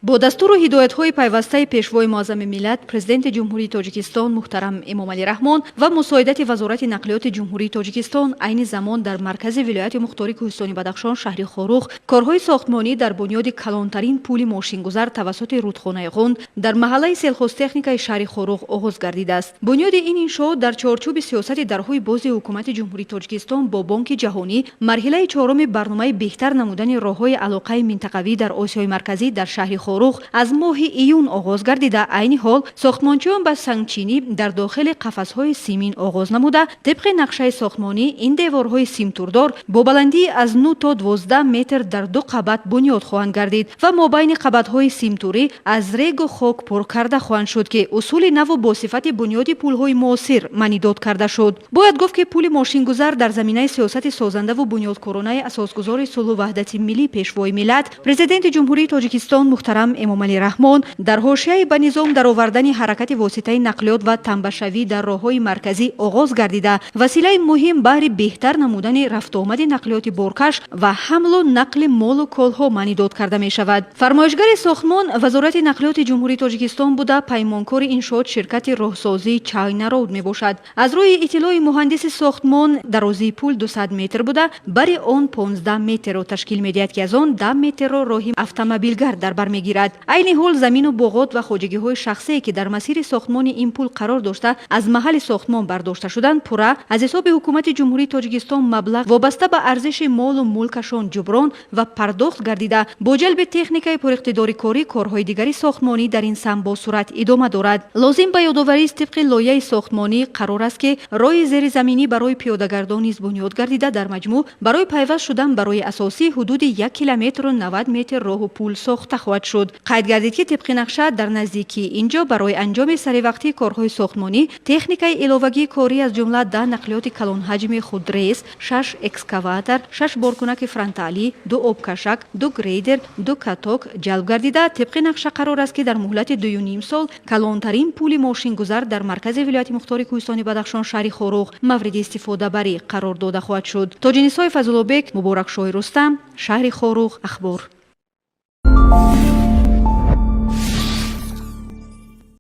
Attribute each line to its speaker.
Speaker 1: Бо дастуру ҳидоятҳои пайвастаи Пешвои Муаззами миллат, Президенти Ҷумҳурии Тоҷикистон муҳтарам Эмомалӣ Раҳмон ва мусоидати Вазорати нақлиёти Ҷумҳурии Тоҷикистон, айни замон дар маркази вилояти мухтори Кӯҳистони Бадахшон, шаҳри Хоруғ, корҳои сохтмонӣ дар бунёди калонтарин пули мошингузар тавассути рудхонаи Ғунд дар маҳаллаи Сельхозтехникаи шаҳри Хоруғ оғоз гардидааст. Бунёди ин иншоот дар чорчӯби сиёсати дарҳои бози Ҳукумати Ҷумҳурии Тоҷикистон бо Бонки Ҷаҳонӣ, марҳилаи чоруми барномаи беҳтар намудани роҳҳои алоқаи минтақавӣ дар Осиёи Марказӣ дар шаҳри Хоруғ аз моҳи июн оғоз гардида, айни ҳол сохтмончиён ба сангчинӣ дар дохили қафасҳои симин оғоз намуда, тибқи нақшаи сохтмонӣ ин деворҳои симтурдор бо баландии аз 9 то 12 метр дар ду қабат бунёд хоҳанд гардид ва мобайни қабатҳои симтурӣ аз регу хок пур карда хоҳанд шуд, ки усули наву бо сифати бунёди пулҳои муосир маънидод карда шуд. Бояд гуфт, ки пули мошингузар дар заминаи сиёсати созандаву бунёдкоронаи Асосгузори сулҳу ваҳдати миллӣ, Пешвои миллат, Президенти Ҷумҳурии Тоҷикистон муҳтарам Эмомалӣ Раҳмон дар ҳошияи ба низом даровардани ҳаракати воситаи нақлиёт ва тамбашавӣ дар роҳҳои марказӣ оғоз гардида, василаи муҳим баҳри беҳтар намудани рафтуомади нақлиёти боркаш ва ҳамлу нақли молу колҳо маънидод карда мешавад. Фармоишгари сохтмон Вазорати нақлиёти Ҷумҳурии Тоҷикистон буда, паймонкори иншоот ширкати роҳсозии China Road мебошад. Аз рӯи иттилои муҳандиси сохтмон, дарозии пул 200 метр буда, бари он 15 метрро ташкил медиҳад, ки аз он 10 метрро роҳи автомобилгард дар бар мегирад. Айни ҳол замину боғот ва хоҷагиҳои шахсие, ки дар масири сохтмони ин пул қарор дошта, аз маҳалли сохтмон бардошта шуданд, пурра аз ҳисоби Ҳукумати Ҷумҳурии Тоҷикистон маблағ вобаста ба арзиши молу мулкашон ҷуброн ва пардохт гардида, бо ҷалби техникаи пуриқтидори корӣ корҳои дигари сохтмонӣ дар ин самт бо суръат идома дорад. Лозим ба ёдоварист, тибқи лоиҳаи сохтмонӣ қарор аст, ки роҳи зеризаминӣ барои пиёдагардон низ бунёд гардида, дар маҷмӯъ барои пайваст шудан ба роҳи асосӣ ҳудуди 1 километру 90 метр роҳу пул сохта хоҳад шуд. Қайд гардид, ки тибқи нақша дар наздикии ин ҷо барои анҷоми саривақтии корҳои сохтмонӣ техникаи иловагии корӣ, аз ҷумла 10 нақлиёти калонҳаҷми худрез, шаш экскаватор, шаш боркунаки фронталӣ, ду обкашак, ду грейдер, ду каток ҷалб гардида, тибқи нақша қарор аст, ки дар муҳлати 2,5 сол калонтарин пули мошингузар дар маркази вилояти мухтори Кӯҳистони Бадахшон, шаҳри Хоруғ мавриди истифодабарӣ қарор дода хоҳад шуд. Тоҷинисои Фазлуллобек, Муборакшоҳи Рустам, шаҳри Хоруғ, Ахбор.